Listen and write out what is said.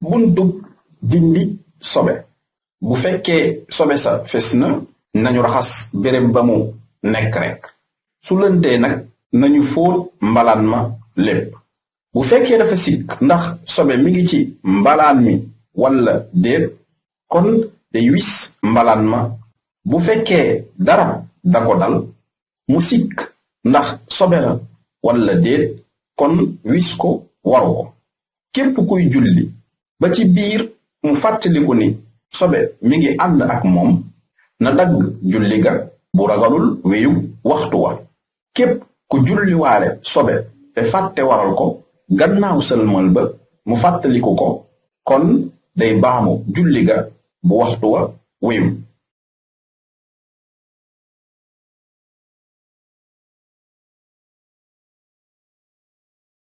buntub dindi sobe bu fekkee sobe sa fes na nañu raxas béréb ba mu nekk rek su lëntee nag nañu fóot mbalaan ma lépp bu fekkee dafa sikk ndax sobe mi ngi ci mbalaan mi walla déet kon day wis mbalaan ma bu fekkee dara da ko dal mu sikk ndax sobe la walla déet kon wis ko waru ko képp kuy julli ba ci biir mu fàttaliku ni sobe mi ngi ànd ak moom na dagg julli ga bu ragalul wéyu waxtu wa képp ku julliwaale sobe te fàtte waral ko gannaaw sëlmal ba mu fàttaliku ko kon day baamu julli ga bu waxtu wa wéyu